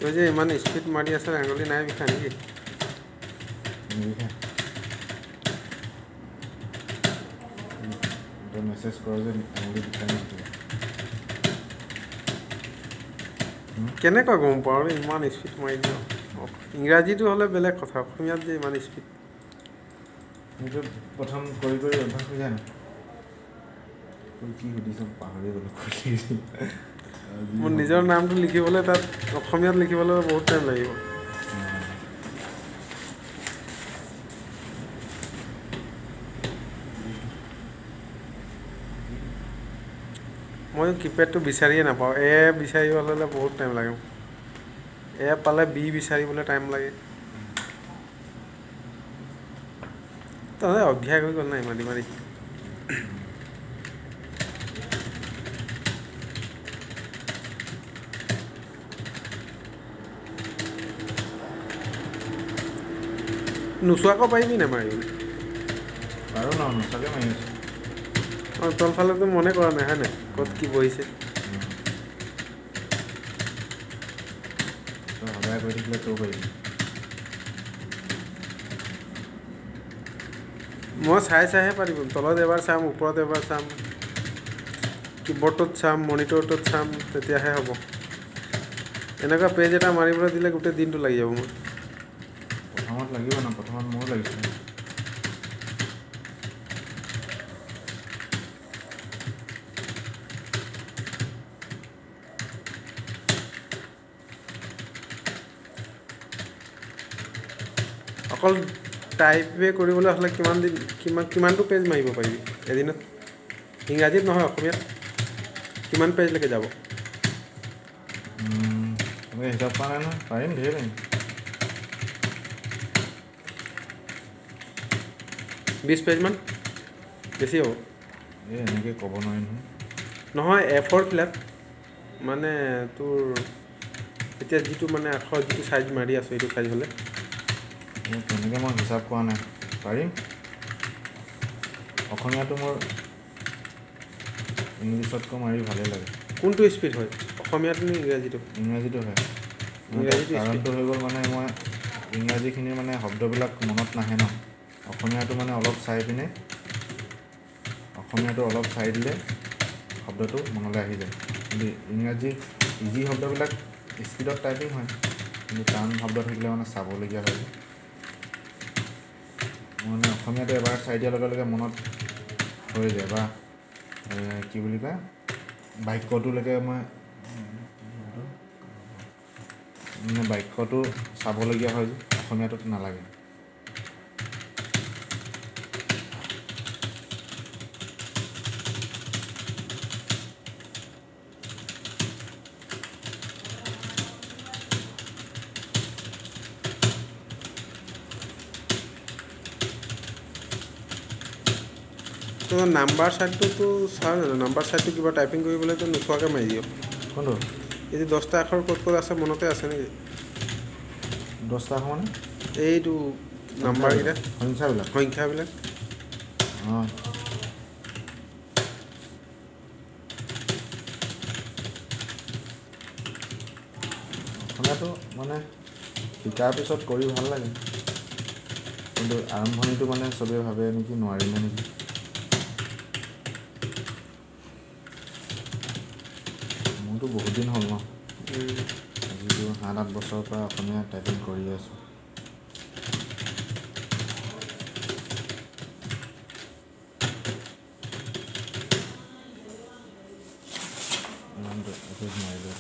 তই যে ইমান স্পীড মাৰি আছ, আঙুলি নাই বিষা নেকি? নিবিষায়। তই মেছেজ কৰ যে আঙুলি বিষাই নেকি? কেনেকুৱা গম পাওঁ আৰু ইমান স্পীড মাৰি দিওঁ। ইংৰাজীটো হ'লে বেলেগ কথা, অসমীয়াত যে ইমান স্পীড। সেইটো প্ৰথম কৰি কৰি অভ্যাস হৈ যায় ন। তোৰ কি সুধিছ পাহৰি গ'লো। মোৰ নিজৰ নামটো লিখিবলৈ তাত অসমীয়াত লিখিবলৈ বহুত টাইম লাগিব। মই কিপেডটো বিচাৰিয়ে নাপাওঁ। এ বিচাৰিবলৈ হ'লে বহুত টাইম লাগে। এ পালে বি বিচাৰিবলৈ টাইম লাগে। তই অভ্যাস হৈ গ'ল না মাৰি মাৰি। নোচোৱাকৈ পাৰিবি নে মাৰিবলৈ? পাৰোঁ ন, নোচোৱাকৈ মাৰি আছোঁ। অঁ, তলফালেতো মনে কৰা নাই, হয় নাই, ক'ত কি বহিছে। তই সদায় কৰি থাকিলে তই পাৰিবি। মই চাই চাইহে পাৰিম। তলত এবাৰ চাম, ওপৰত এবাৰ চাম, কীবৰ্ডটোত চাম, মনিটৰটোত চাম, তেতিয়াহে হ'ব। এনেকুৱা পেজ এটা মাৰিবলৈ দিলে গোটেই দিনটো লাগি যাব মোৰ। প্ৰথমত লাগিব ন, প্ৰথমত মোৰো লাগিছিলে। অকল টাইপে কৰিবলৈ হ'লে কিমান দিন, কিমানটো পেজ মাৰিব পাৰিবি এদিনত? ইংৰাজীত নহয়, অসমীয়াত কিমান পেজলৈকে যাব? তেনেকৈ হিচাপ কৰা নাই নহয়। পাৰিম, ধেৰ পাৰিম। 20 পেজমান বেছি হ'ব? এই এনেকৈ ক'ব নোৱাৰি নহয়। নহয়, এ ফ'ৰ খিলাত মানে তোৰ এতিয়া যিটো মানে আখৰ যিটো চাইজ মাৰি আছোঁ, সেইটো চাইজ হ'লে। এই তেনেকৈ মই হিচাপ কৰা নাই, পাৰিম। অসমীয়াটো মোৰ ইংলিছতকৈ মাৰি ভালেই লাগে। কোনটো স্পীড হয়, অসমীয়াটো নে ইংৰাজীটো? ইংৰাজীটো হয়। ইংৰাজীটো স্পীড। কাৰণটো হৈ গ'ল মানে মই ইংৰাজীখিনিৰ মানে শব্দবিলাক মনত নাহে ন। অসমীয়াটো মানে অলপ চাই পিনে, অসমীয়াটো অলপ চাই দিলে শব্দটো মনলৈ আহি যায়। কিন্তু ইংৰাজী ইজি শব্দবিলাক স্পীডত টাইপিং হয়, কিন্তু টান শব্দ থাকিলে মানে চাবলগীয়া হয়। মানে অসমীয়াটো এবাৰ চাই দিয়াৰ লগে লগে মনত হৈ যায় বা কি বুলি কয়, বাক্যটোলৈকে মই মানে বাক্যটো চাবলগীয়া হয় যে অসমীয়াটোত নালাগে। নাম্বাৰ চাইডটোতো চাওঁ জানো? নাম্বাৰ চাইডটো কিবা টাইপিং কৰিবলৈতো নোচোৱাকৈ মাৰি দিয়ক। কোনটো? এই যে 10টা আখৰ ক'ত ক'ত আছে মনতে আছে নেকি? 10টা আখৰ মানে? এইটো নাম্বাৰকেইটা। সংখ্যাবিলাক? সংখ্যাবিলাক। অঁ, অসমীয়াটো মানে শিকাৰ পিছত কৰি ভাল লাগে, কিন্তু আৰম্ভণিটো মানে চবেই ভাবে নেকি নোৱাৰিমে নেকি। মোৰতো বহুত দিন হ'ল ন, আজিতো 7-8 বছৰৰ পৰা অসমীয়া টাইপিং কৰি আছোঁ। ইমানটো এপেজ মাৰিলোঁ।